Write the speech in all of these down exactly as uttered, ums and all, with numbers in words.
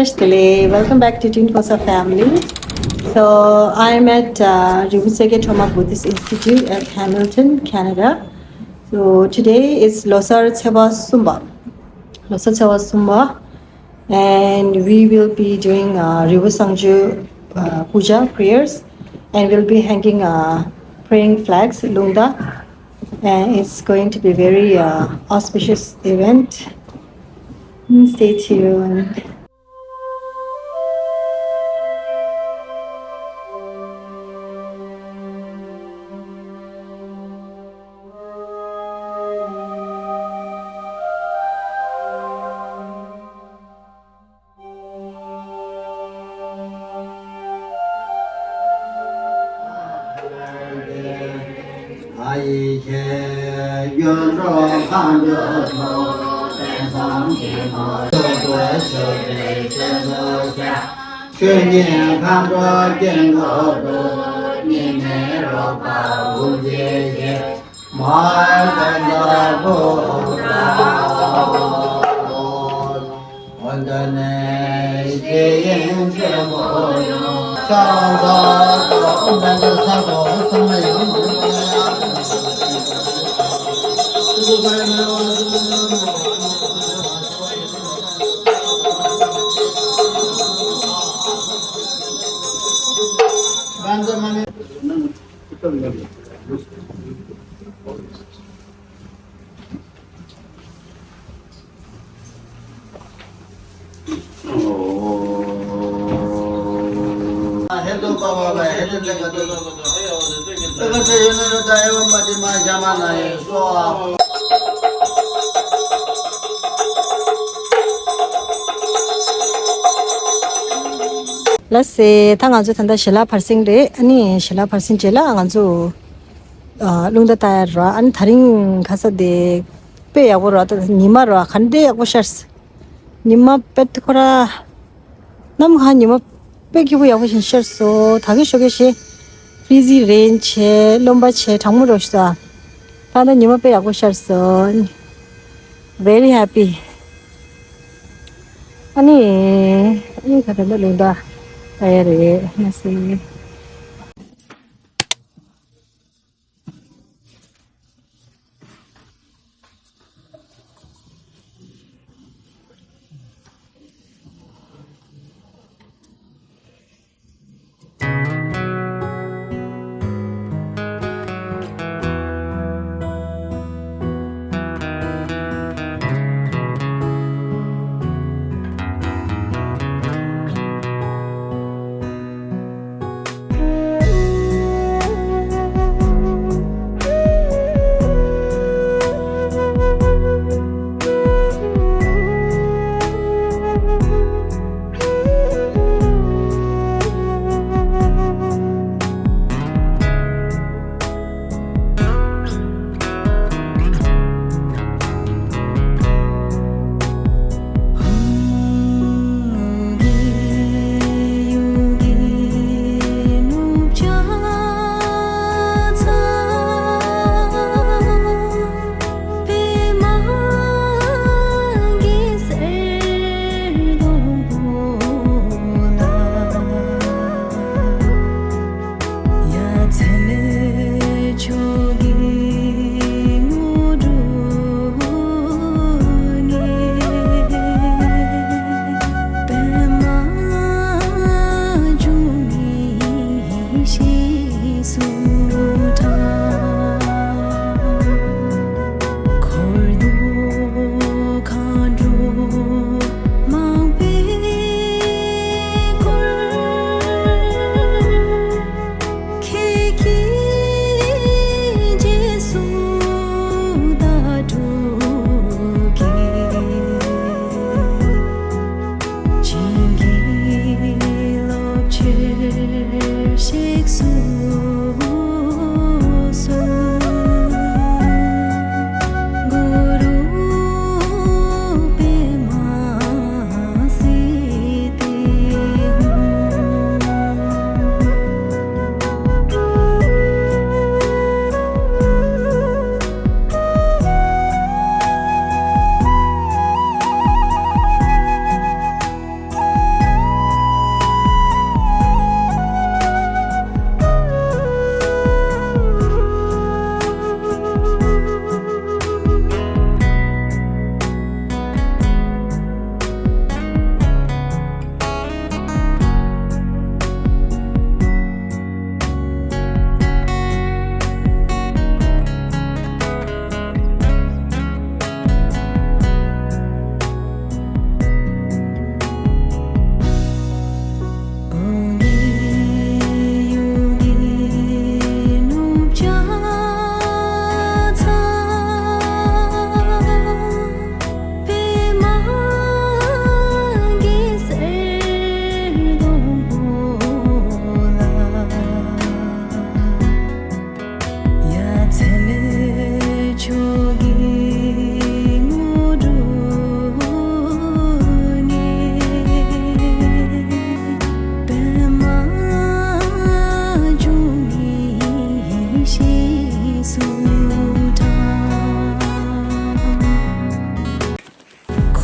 Welcome back to Tun Khosa family. So I'm at uh, Rinpoche Troma Buddhist Institute at Hamilton, Canada. So today is Losar Tsewa Sumba. Losar Tsewa Sumba. And we will be doing uh, Rinpoche Sangju uh, puja prayers. And we'll be hanging uh, praying flags, Lungda. And it's going to be very uh, auspicious event. Stay tuned. ཆོས་ཉིད་མཁའ་འགྲོ་དཀྱིལ་འཁོར་དུ། གཉིས་མེད་རོལ་པ་འབུམ་གྱིས་བཞེས། ལགས་སེ། ད་ང་ཚོ་ད་ལྟ་ཞལ་ལག་ཕར་སེང་རེད། ཨ་ནི་ཞལ་ལག་ཕར་སེང་རྗེས་ལ་ང་ཚོ་ཨ་རླུང་རྟ་བཏང་ཡ་ར། ཨ་ནི་དེ་རིང་ཁ་ས་དེ་དཔེ་ཡག་པོ་ར། ད་ཉི་མ་ར་ག་འདྲ་ཡག་པོ་ཤར་སོང་། ཉི་མ་དཔེ་ཁོ་ར་གནམ་གང་ཉི་མ་དཔེ་སྐྱིད་པོ་ཡག་པོ་ཞིག་ཤར་སོང་། ད་གིན་ཞོགས་ཀས་ཤིག་freezing rain བྱས། རློན་པ་བྱས། གྲང་མོ་རོ་ཞིག་སོང་། ད་ལྟ་ཉི་མ་དཔེ་ཡག་པོ་ཤར་སོང་། Very happy. ཨ་ནི་ཨ་ནི་ད་ལྟ་རླུང་རྟ་བཏང་ཡ་རེད། ལགས་སེ།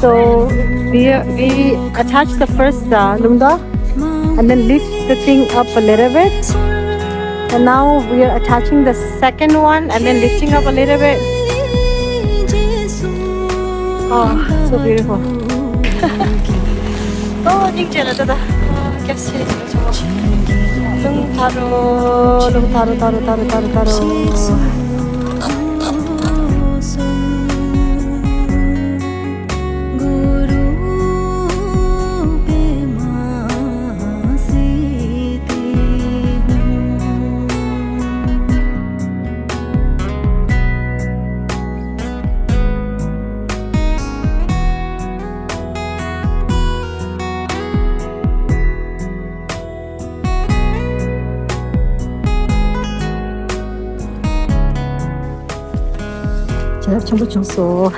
So we, we attach the first, uh, lungda and then lift the thing up a little bit. And now we are attaching the second one and then lifting up a little bit. Oh, so beautiful. Oh, ཉིང་ཅེ་ལ་ད་ད། ཀྱབ་སེ་ལུང་ཐར་རོ། ལུང་ཐར་རོ། ཐར་རོ། ཐར་རོ། ཐར་རོ། ཐར་རོ། བྱིན་རླབས་ཆེན་པོ་བྱུང་སོང་།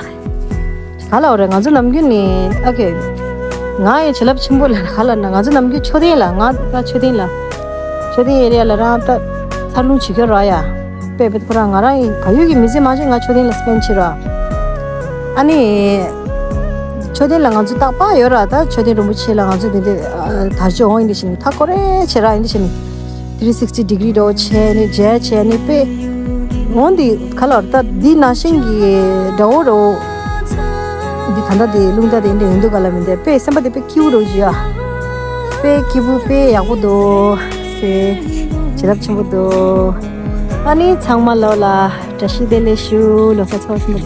ག་ལ་འོ་རེད། ང་ཚོ་ནམ་རྒྱུན་ནི་ཨ་ཀེ། ང་ཡི་བྱིན་རླབས་ཆེན་པོ་ལ་ག་ལ་ན། ང་ཚོ་ནམ་རྒྱུན་མཆོད་རྟེན་ལ། ང་ད་མཆོད་རྟེན་ལ། མཆོད་རྟེན་ཨེ་རི་ཡ་ལ་རང་ད་འཚར་ལོངས་བྱེད་ཀྱི་ར་ཡ། དཔེ་དཔེ་ཁོ་རང་ང་རང་ཡི་བལ་ཡུལ་གྱི་མི་ཚེ་མང་ཆེ་ང་མཆོད་རྟེན་ལ་སྤེན་བྱེད་ར། ཨ་ནི། མཆོད་རྟེན་ལ་ང་ཚོ་རྟག་པར་ཡོད་ར། ད་མཆོད་རྟེན་རིན་པོ་ཆེ་ལ་ང་ཚོ་དེ་འདྲ་དར་ལྕོག་འོང་ཡིན་དེ་བཞིན་མཐའ་སྐོར་རེ་བྱེད་ར། ཡིན་དེ་བཞིན་three sixty degree འདྲ་བོ་བྱས་ནས་མཇལ་བྱས་ནས་དཔེ། འོང་འདི་ག་ལ་ད་འདི་ནང་བཞིན་གྱི་འདྲ་བོ་འདྲ་བོ། འདི་ད་ལྟ་དེ་རླུང་རྟ་དེ་འདྲ་ཡིན་འདུག་ག་ལ་མིན་ཏེ། དཔེ་སེམས་པ་དེ་དཔེ་སྐྱིད་པོ་འདྲ་བོ་ཞིག་ཡ། དཔེ་སྐྱིད་པོ་དཔེ་ཡག་པོ་འདུག་ཟེར། བྱིན་རླབས་ཆེན་པོ་འདུག་ཨ་ནི་ཚང་མ་ལོ་ལ་བཀྲ་ཤིས་བདེ་ལེགས་ཞུ། ལོ་གསར་ཚོགས་གསུམ་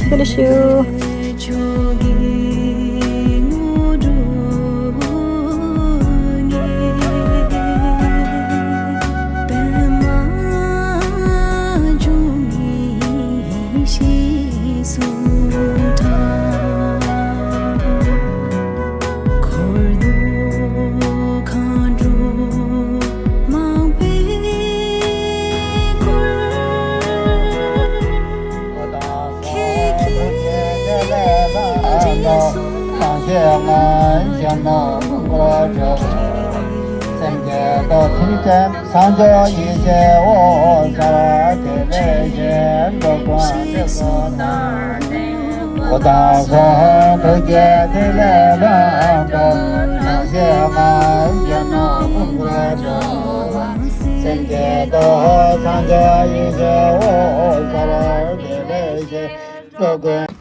བདེ་ལེགས་ཞུ། སངས་རྒྱས་ཡེ་ཤེས་འོད་གསལ་བ་དེ་ལས་གཞན་འགྲོ་ཀུན་ཐུགས་སུ་བཏང་། གོ་དང་ཟོན་ཐུགས་རྗེ་ཐིག་ལེ་ལ་འགྲོ། སངས་རྒྱས་ང་གཞན་ནོ་ཀུན་གྱི་སངས་རྒྱས་ཏོ། སངས་རྒྱས་ཡེ་ཤེས་འོད་གསལ་བ་དེ་ལས་གཞན་འགྲོ་ཀུན།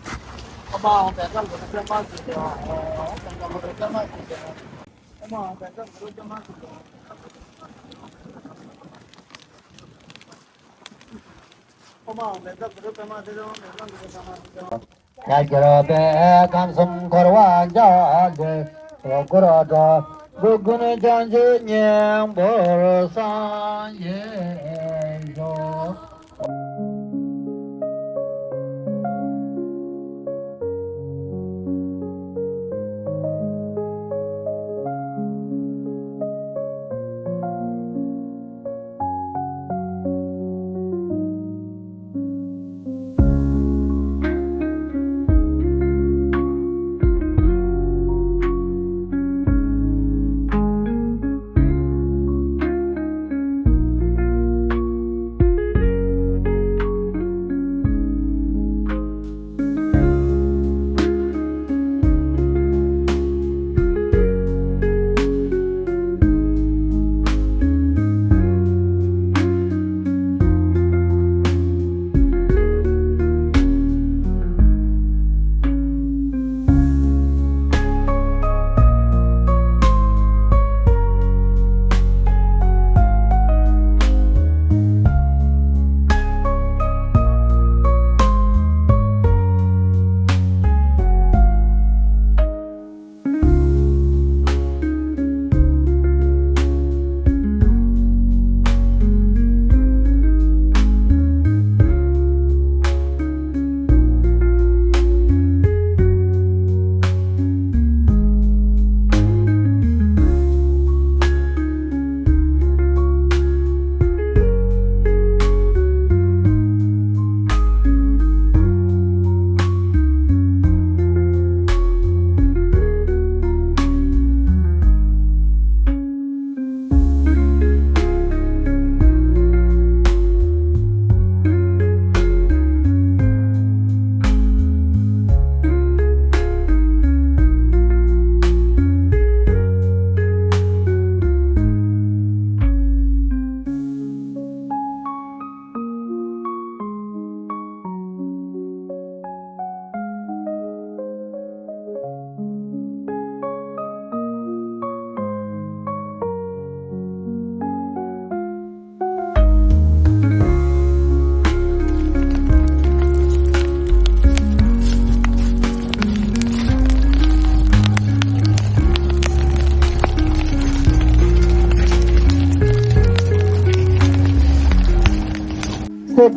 ཡ་གྱལ་པོའི་ཁམས་གསུམ་འཁོར་བ་འཇའ་ལུས་འགྲོ་ཀུན་བྲོ། འགྲོ་ཀུན་བྱང་ཆུབ་སྙིང་པོར་སངས་རྒྱས་ཤོག།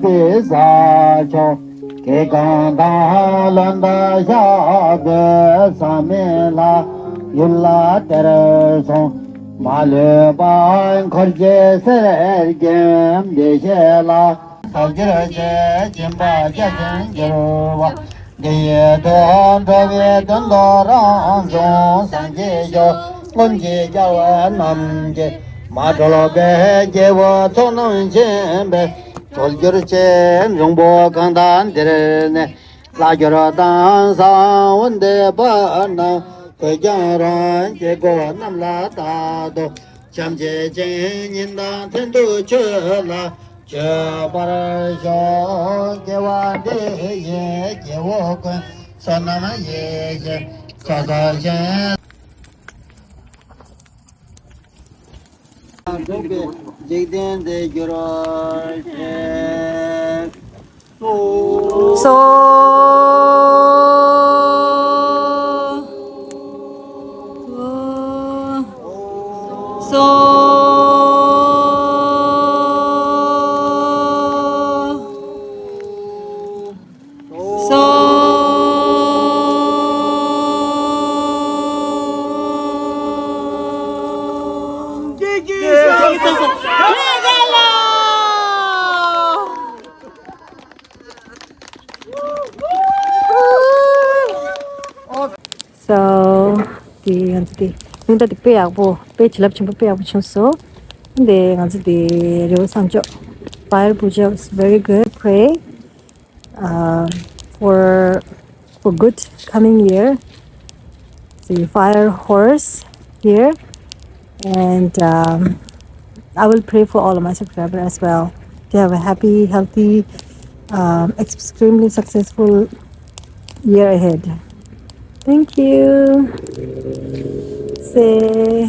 པའི་ས་ཕྱོགས། གེ་གང་དང་ལོན་ད་ཤ་བའི་ས་མེ་ལ། ཡུལ་ལ་དེར་སོང་མ་ལུས་པ། འཁོར་གྱི་སེར་སྐྱེམས་འདི་བཞེས་ལ། ཟབ་གྱུར་ཅེས་སྦྱིན་པ་བརྒྱ་བྱིན་གྱུར་པ། འདི་ཡི་དོན་འགྲོ་བའི་དོན་དུ་རང་བྱུང་སངས་རྒྱས་ཤོག་སྔོན་གྱི་རྒྱལ་བ་རྣམས་ཀྱིས་མ་གྲོལ་བའི་སྐྱེ་བོའི་ཚོགས་རྣམས་ཤེས་པས། གྲོལ་གྱུར་ཅིག་འབྱུང་པོ་གང་དག་འདིར་གནས། ལྷ་གྱུར་དང་ས་འོག་འདས་པ་རྣམས། བོད་ཀྱང་རང་སྐྱེ་སྒོ་རྣམས་ལ་བདག་ཏུ། བྱམས་བརྩེ་ཅན་ཉིད་དང་མཐུན་དུ་ཆོས་ལ་སྤྱོད་པར་ཤོག་སྐྱེ་བ་འདི་ཡི་སྐྱེ་བོ་ཀུན། བསོད་ནམས་ཡེ་ཤེས་ཚོགས་རྫོགས་ཤིང་། འཇིག་རྟེན་འདིར་འགྱུར་ཞིང་། སོ། སོ། སོ། So, དེ་ང་ཚོ་དེ་སྙིང་གཏམ་དེ་དཔེ་ཡག་པོ་དཔེ་བྱིན་རླབས་ཆེན་པོ་དཔེ་ཡག་པོ་བྱུང་སོང་། དེ་ང་ཚོ་དེ་རི་བོ་བསང་མཆོད fire puja was very good. Pray uh, for for good coming year. So you fire horse here, and um, I will pray for all of my subscribers as well to have a happy, healthy, um, extremely successful year ahead. Thank you. Say.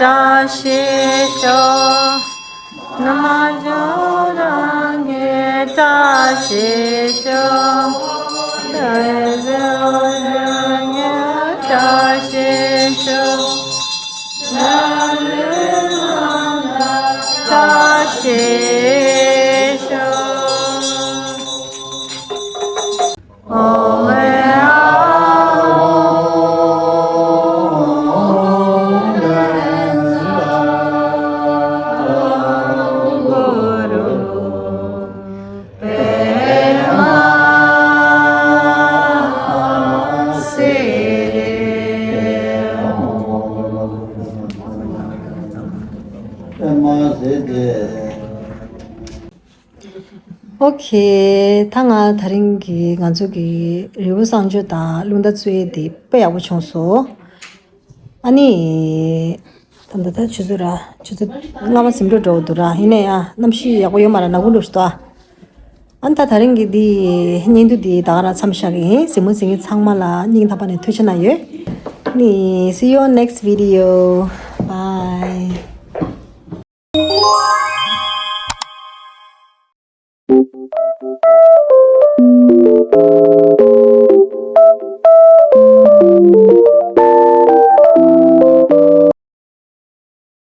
བཀྲ་ཤིས་ཤོག་ན་མ་ཇོ་རང་གི་བཀྲ་ཤིས་ཤོག་བཀྲ་ཤིས་ཤོག་བཀྲ་ཤིས་ཤོག་ཨོ་ཁེ། ད་ང་དེ་རིང་གི་ང་ཚོ་གི་རི་བོ་བསང་མཆོད་དང་རླུང་རྟ་བཙུགས་ཡས་དེ་དཔེ་ཡག་པོ་བྱུང་སོང་། ཨ་ནི། ད་ད་ད་ཆུ་ཚོད་ར་ཆུ་ཚོད་ལྔ་པ་ཟིན་འགྲོ་འགྲོ་འདུག་ར། ཡིན་ནའི་ཨ་གནམ་གཤིས་ཡག་པོ་ཡོད་མ་ར་ནག་པོ་འགྲོ་ཞིག་ཏོ་ཨ། ཨ་ནི་ད་དེ་རིང་གི་འདི་བརྙན་ཐུང་འདི་ད་ག་རང་མཚམས་བཞག་གི་ཡིན། གཟིགས་མོ་གཟིགས་མཁན་ཚང་མ་ལ་སྙིང་ཐག་པ་ནས་ཐུགས་རྗེ་གནང་ཡོད། ནི། See you on next video. Bye.